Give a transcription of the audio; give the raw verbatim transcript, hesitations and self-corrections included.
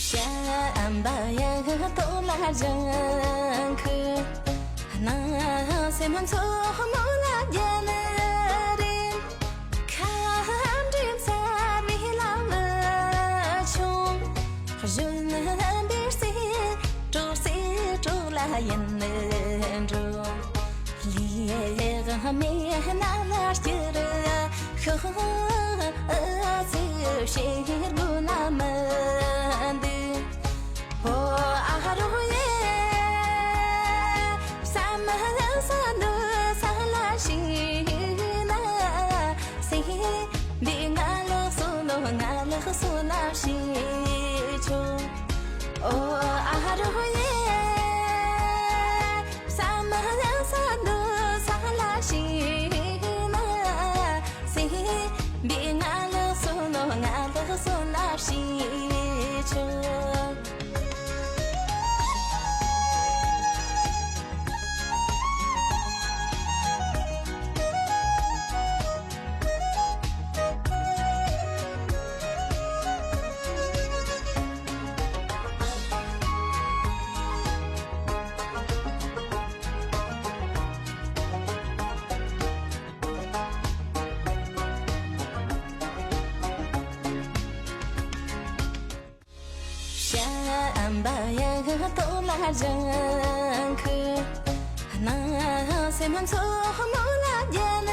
བྱམས་པ་ཡང་དོ་ལ་སྦྱང་ཁུ། སྣང་སེམས་མཚོ་མོ་ལ་རྒྱལ་རེ། ཁམས་འདྲེན་ས་མི་ལ་མི་ཆུང་། གཞོན་པའི་སྲས་གྲོགས་སྲས་གྲོགས་ལ་ཡིན་འགྲོ། ལས་དབང་མེད་ན་ལ་སྐྱིད་ཤོག་ཚེ་ཕྱིར་དགོས་ན་མི་འདུག་ཨོ་ཨ་རོ་ཡེ། བསམ་ས་འདུག་ས་ལ་ཤི་ན་སེ། འདི་ང་ལོག་སོང་ལོ་ང་ལོག་སོང་ལ་ཤི་ཆོག་ཨོ་ཨ་རོ་ཡེ། བསམ་ས་འདུག་ས་ལ་ཤི་ན་སེ། འདི་ང་ལོག་སོང་ལོ་ང་ལོག་སོང་ལ་ཤི་ཆོག་བྱམས་པ་ཡང་དོ་ལ་སྦྱང་ཁུ། སྣང་སེམས་མཚོ་མོ་ལ་རྒྱལ།